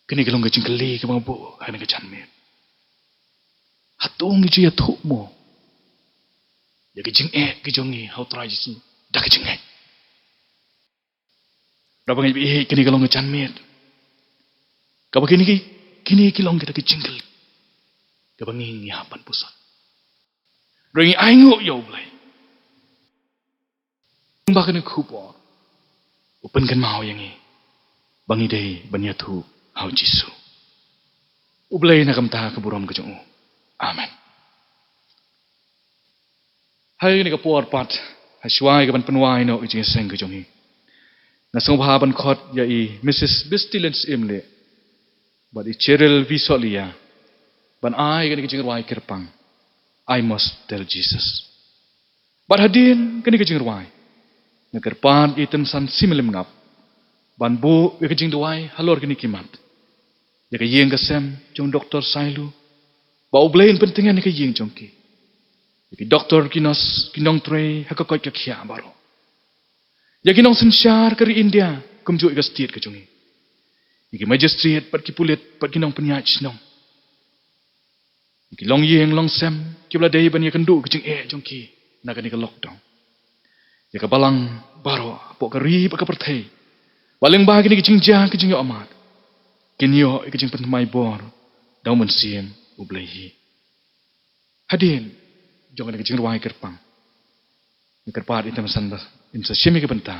kane ka long ka jingkylli kaba nga buh ha kane ka janmiet. Hato ngi ju ïathuh mo ïa ki jingeh ki jong ngi ha u Trai Jisu da ka jingngeit? Para bangeit ba ïeit, kane ka long ka janmiet kaba kine ki, kine ki long kita ki jingkylli kaba ngi, ngi hap ban pyrshang. Hynrei ngi ainguh ïa U Blei ba kane ka khubor u pynkynmaw ïa ngi ba ngi dei ban ïathuh ha u Jisu. U Blei un ai ka bynta ka burom ka jong u. Amen. Ha kane ka por pat, ha shuwa ïa kaban pynwai noh ïa ka jingïaseng ka jong ngi, nga sngewbha ban khot ïa i Missus Bestilens Imleh bad i Cheryl Visolia ban ai kane ka jingrwai kyrpang, I Must Tell Jesus. Bad hadien kane ka jingrwai, nga kyrpad ïa i Tymsan Simelem Ngap ban buh ïa ka jingduwai halor kine ki mat, ïa ka ïing ka sem jong Doktor Sailu, ba U Blei un pyntngen ïa ka ïing jong ki, ïa ki doktor, ki nurse, ki nongtrei ha ka koit ka khiah baroh, ïa ki nongsynshar ka ri India kumjuh ïa ka state ka jong ngi, ïa ki magistrate bad ki pulit bad ki nongpynïaid shnong, ïa ki longïing longsem kiba la dei ban ïakynduh ka jingeh jong ki na kane ka lockdown, ïa ka balang baroh hapoh ka ri bad ka pyrthei, ba lyngba kine ki jingjia ki jingïohmad kin ïoh ïa ka jingpynthymmai bor da U Mynsiem U Blei hi. Hadien jong kane ka jingrwai kyrpang, nga kyrpad ïa i Tymsan ba in sa shim ïa ka bynta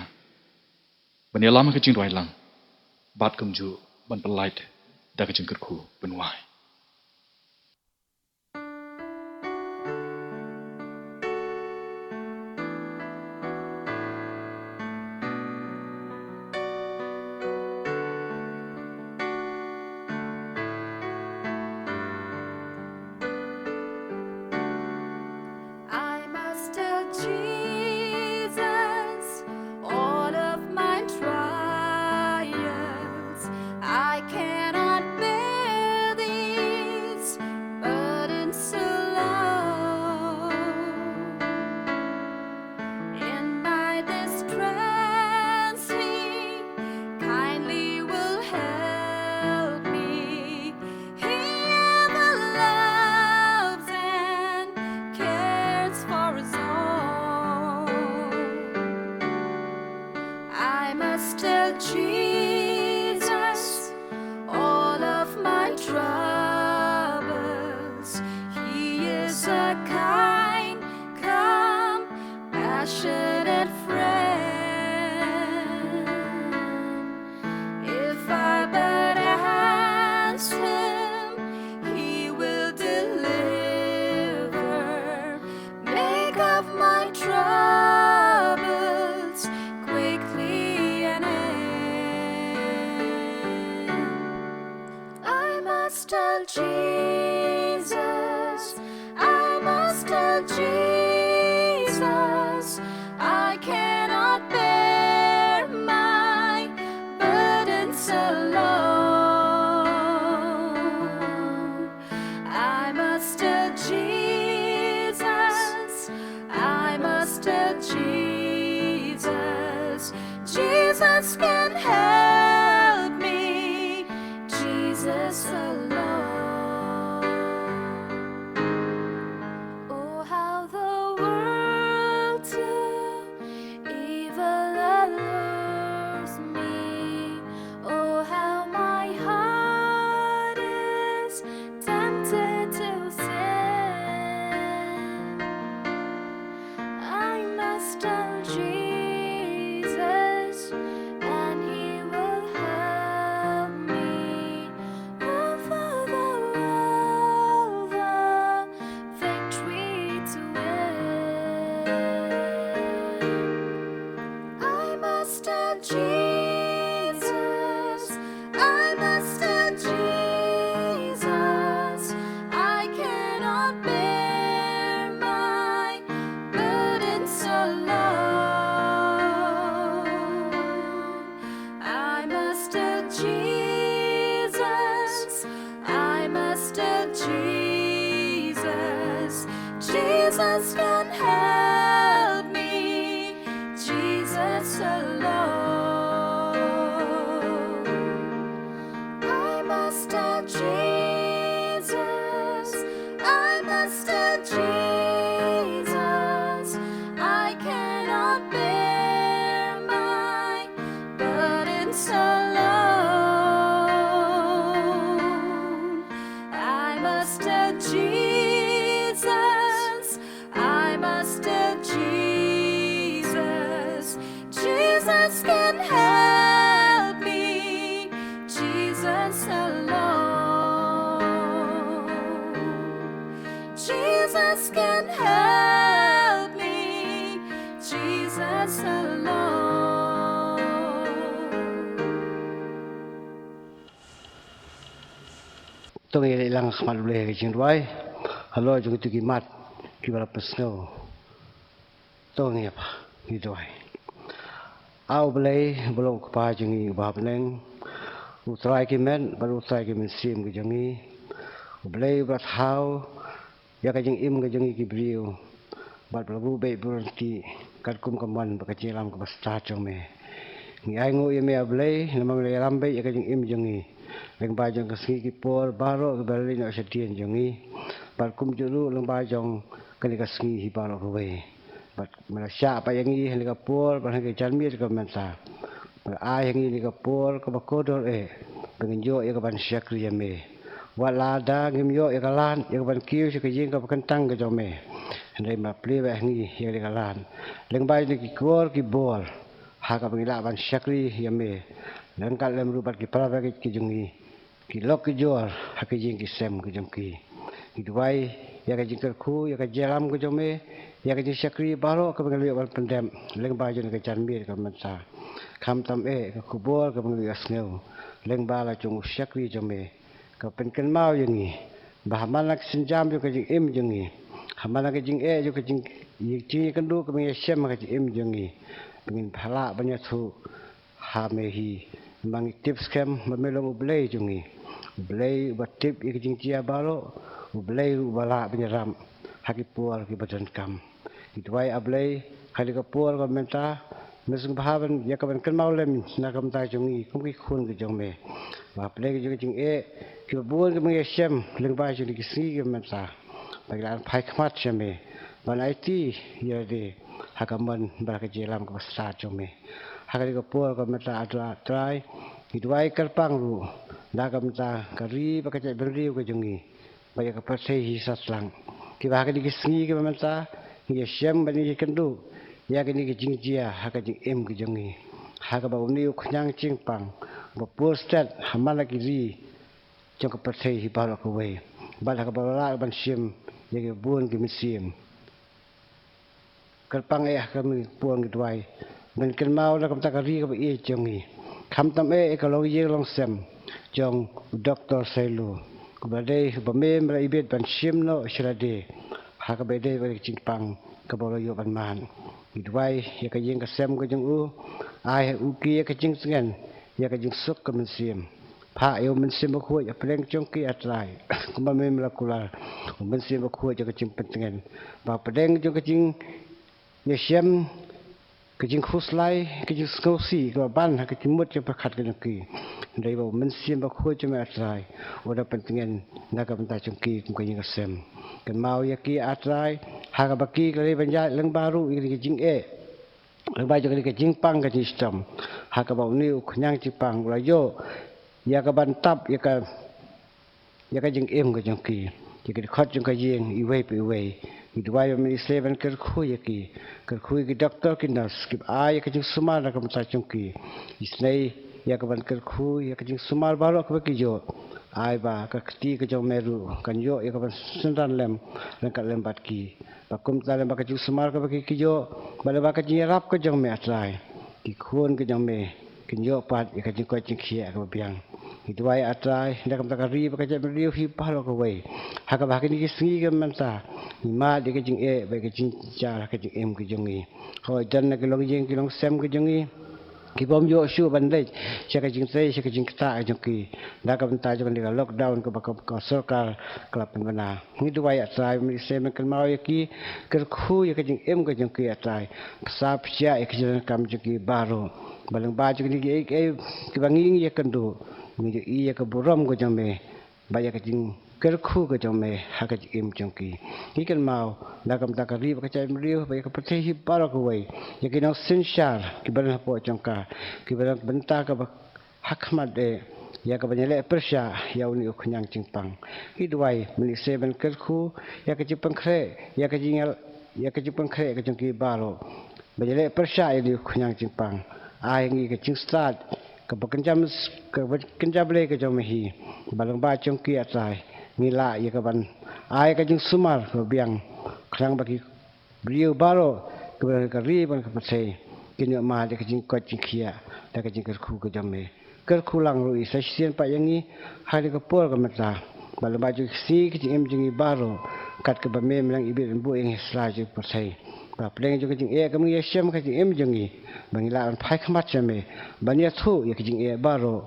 ban ïalam ïa ka jingrwai lang bad kumjuh ban pyllait da ka jingkyrkhu pynwai. I must tell Jesus all of my trials. I cannot bear the Jesus, I must tell Jesus, I cannot bear my burdens alone. I must tell Jesus, I must tell Jesus, Jesus can help me, Jesus alone. Oh, how the world too evil allures me. Oh, how my heart is tempted to sin. I must tell Jesus, and he will help me. Oh, for the world, the victory to win. I must tell Jesus, I must tell Jesus, I cannot bear my burdens alone. I must tell Jesus, I must tell Jesus, Jesus can help me, Jesus alone. I must tell Jesus, I must tell Jesus, I cannot bear my burdens alone. I must tell Jesus, I must tell Jesus, Jesus can help me, Jesus alone. Jesus can help me, Jesus alone. To ngin ïa leit lang ha khmat U Blei ha ka jingduwai halor jong kito ki mat kiba la pynsngew. To ngin ïa, ngin duwai. A U Blei uba long U Kpa jong ngi uba ha bneng, U Trai ki met bad U Trai ki mynsiem ki jong ngi, U Blei uba la thaw ïa ka jingim ka jong ngi ki briew bad ba la buh beit buh ryntih katkum ka mon bad ka jingïalam kaba stad jong me. Ngi ainguh ïa me A Blei namar me la ïalam beit ïa ka jingim jong ngi lyngba jong ka sngi ki por baroh kiba la leit noh shadien jong ngi bad kumjuh ruh lyngba jong kane ka sngi hi baroh kawei. Bad me la shah pat ïa ngi ha kane ka por bad ha kane ka janmiet kaba mynta. Me la ai ha ngi kane ka por kaba kordor eh ba ngin ïoh ïa ka ban shakri ïa me. Wat lada ngim ïoh ïa ka lad ïa ka ban kiew sha ka ïing kaba kyntang ka jong me, hynrei me la plie beit ha ngi ïa kane ka lad lyngba jong ki kor ki bor ha kaba ngin lah ban shakri ïa me ryngkat lem ruh bad ki para bangeit ki jong ngi, ki lok ki jor ha ki ïing ki sem ki jong ki. Ngi duwai ïa ka jingkyrkhu, ïa ka jingïalam ka jong me, ïa ka jingshakri baroh kaba ngi la ïoh ban pyndep lyngba jong ka janmiet kaba mynta. Khamtam eh ka khubor kaba ngi la ïoh sngew lyngba la jong u shakri jong me, ka pynkynmaw ïa ngi ba ha man la ka sienjam jong ka jingim jong ngi, ha man la ka jingeh jong ka jing, ïa ka jingïakynduh kaba ngi ïashem ha ka jingim jong ngi, ba ngin lah ban ïathuh ha me hi. Namar ngi tip skhem ba me long U Blei jong ngi, U Blei uba tip ïa ka jingjia baroh, U Blei uba lah ban ïarap ha ki por kiba donkam. Ngi duwai A Blei ha kane ka por kaba mynta, me sngewbha ban ïa ka ban kynmaw lem na ka bynta jong ngi kum ki khun ki jong me. Ba ha pdeng ka jong ka jingeh kiba bun kiba ngi ïashem lyngba jong kine ki sngi kiba mynta, ba ngi lah ban phai khmat sha me ban aiti ïa lade ha ka mon bad ha ka jingïalam kaba stad jong me. Ha kane ka por kaba mynta A Trai, ngi duwai kyrpang ruh na ka bynta ka ri bad ka jaitbynriew ka jong ngi bad ïa ka pyrthei hi satlang, kiba ha kine ki sngi kiba mynta ngi ïashem bad ngi ïakynduh ïa kine ki jingjia ha ka jingim ka jong ngi, ha kaba une u khñiang jingpang uba pur stet ha man la ki ri jong ka pyrthei hi baroh kawei, bad ha kaba la lah ban shim ïa ki bun ki mynsiem. Kyrpang eh ha kane ka por ngi duwai ban kynmaw na ka bynta ka ri kaba ïeit jong ngi, khamtam eh ïa ka longïing longsem jong u Doktor Sailu, Kumba dei ba me me la ibit ban shim noh sha lade ha kaba dei ba ka jingpang kaba u la ïoh ban mad. Ngi duwai ïa ka ïing ka sem ka jong u, ai ha u ki ïa ka jingtngen, ïa ka jingsuk ka mynsiem. Phah ïa u Mynsiem Bakhuid hapdeng jong ki, A Trai, kumba me me la kular, u Mynsiem Bakhuid ïa ka jingpyntngen, ba hapdeng jong ka jing ïashem, ka jingkhuslai, ka jingsngewsih kaba ban ha ka jingmut jingpyrkhat ka jong ki, dei ba u Mynsiem Bakhuid jong me, A Trai, u da pyntngen na ka bynta jong ki kum ka ïing ka sem. Kynmaw ïa ki, A Trai, ha kaba ki ka la dei ban ïaid lyngba ruh ïa ka jingeh, lyngba jong ka jingpang ka jingshitom, ha kaba une u khñiang jingpang u la ïoh ïa ka ban tap ïa ka ïa ka jingim ka jong ki, ïa ki dkhot jong ka ïing iwei pa iwei. Ngi duwai ba men Ïsei ban kyrkhu ïa ki, kyrkhu ïa ki doktor ki nurse kiba ai ïa ka jingsumar na ka bynta jong ki. Isynei ïa ka ban kyrkhu ïa ka jingsumar baroh kaba ki ïoh. Ai ba ka kti ka jong me ruh kan ïoh ïa ka ban synran lem ryngkat lem bad ki, ba kumta lem bad ka jingsumar kaba ki ïoh, bad lem bad ka jingïarap ka jong me, A Trai, ki khun ka jong me kin ïoh pat ïa ka jingkoit jingkhiah kaba biang. Ngi duwai, A Trai, na ka bynta ka ri bad ka jaitbynriew hi baroh kawei, ha kaba ha kine ki sngi kiba mynta ngi mad ïa ka jingeh bad ïa ka jingjynjar ha ka jingim ka jong ngi. Hooid, don na ki longïing ki longsem ka jong ngi ki bym ïoh shuh ban leit sha ka jingtrei sha ka jingktah ka jong ki na ka bynta jong kane ka lockdown kaba ka, ka sorkar ka la pynbna. Ngi duwai, A Trai, men Ïsei men kynmaw ïa ki, kyrkhu ïa ka jingim ka jong ki, A Trai, pynsah pyrshah ïa ka jingdonkam jong ki baroh, ba lyngba jong kine kiei kiei kiba ngi ïakynduh, ngi ïohi ïa ka burom ka jong me bad ïa ka jingkyrkhu ka jong me ha ka jingim jong ki. Ngi kynmaw na ka bynta ka ri bad ka jaitbynriew bad ïa ka pyrthei hi baroh kawei, ïa ki nongsynshar kiba don hapoh jong ka, kiba don bynta kaba ha khmat eh ïa ka ban ïaleh pyrshah ïa une u khñiang jingpang. Ngi duwai men Ïsei men kyrkhu ïa ka jingpynkhreh, ïa ka jingïal, ïa ka jingpynkhreh ka jong ki baroh ban ïaleh pyrshah ïa une u khñiang jingpang. Ai ngi ka jingstad kaba kynja, kaba kynja blei ka jong me hi, ba lyngba jong ki, A Trai, ngi lah ïa ka ban ai ka jingsumar kaba biang khnang ba ki briew baroh kiba don ha ka ri bad ka pyrthei kin ïoh mad ïa ka jingkoit jingkhiah da ka jingkyrkhu ka jong me. Kyrkhu lang ruh sa shisien pat ïa ngi ha kane ka por ka mynta, ba lyngba jong ka sngi ka jingim jong ngi baroh, kat kaba me me la ibit ban buh ïa ngi ha sla jong ka pyrthei, ba hapdeng jong ka jingeh kaba ngi ïashem ha ka jingim jong ngi, ba ngi lah ban phai khmat sha me, ban ïathuh ïa ka jingeh baroh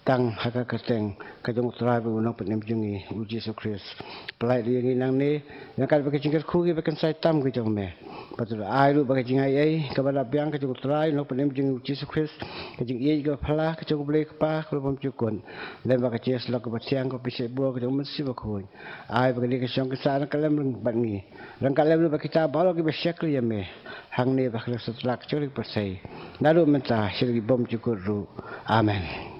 tang ha ka kyrteng ka jong U Trai bad U Nongpynim jong ngi U Jisu Khrist. Pyllait ruh ïa ngi nangne ryngkat bad ka jingkyrkhu kiba kynsai tam ka jong me. Bad to ai ruh ba ka jingaiei kaba la biang ka jong U Trai U Nongpynim jong ngi U Jisu Khrist, ka jingïeit kaba phylla ka jong U Blei Kpa kaba la bymjukut, lem bad ka jingïasyllok kaba thiang kaba pynshait buh ka jong U Mynsiem Bakhuid, ai ba kane ka shong ka sah ryngkat lem bad ngi, ryngkat lem ruh bad kita baroh kiba shakri ïa me hangne bad ha ka satlak jong ka pyrthei, naduh mynta sha la ki bymjukut ruh. Amen.